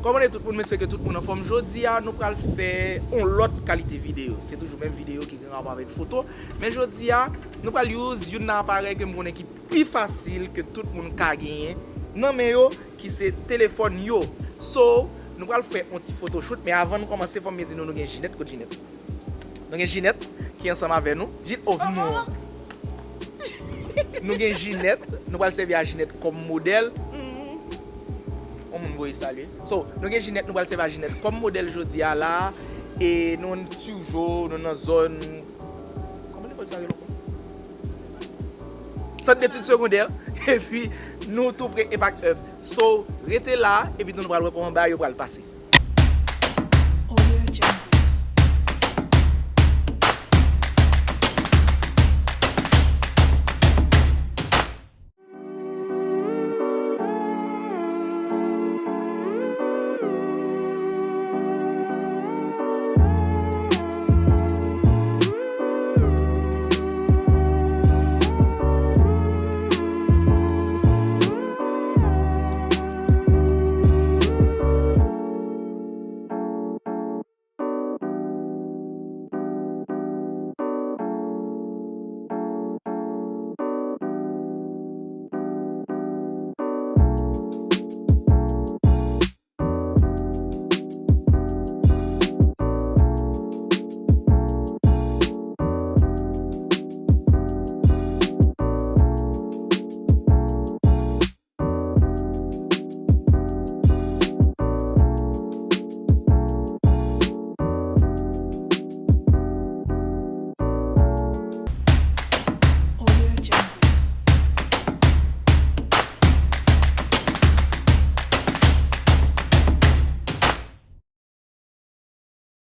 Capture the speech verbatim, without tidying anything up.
Kòman ye tout moun, m espere ke tout moun anfòm. Jodi a, nou pral fè yon lòt kalite videyo. Se toujou menm videyo ki gen rapò avèk foto. Men jodi a, nou pral use youn nan aparèy ke m konnen ki pi fasil ke tout moun ka genyen nan men yo, ki se telefòn yo. So, nou pral fè yon ti photoshoot, men avan nou kòmanse, fò m byen di nou, nou gen Jinèt, kot Jinèt? Nou gen Jinèt ki ansanm avè nou. Jin, oh, vin nou. Nou gen Jinèt, nou pral sèvi a Jinèt kòm modèl. On moun voye salye. So, nou gen Jinèt, nou pral sèvi a Jinèt kòm modèl jodi a la. E nou nan Turgeau, nou nan zòn, kòman lekòl sa rele ankò? Sant detid segondè. Epi nou tou pre Impact Hub. So, rete la, epi nou pral wè kòman bagay yo pral pase.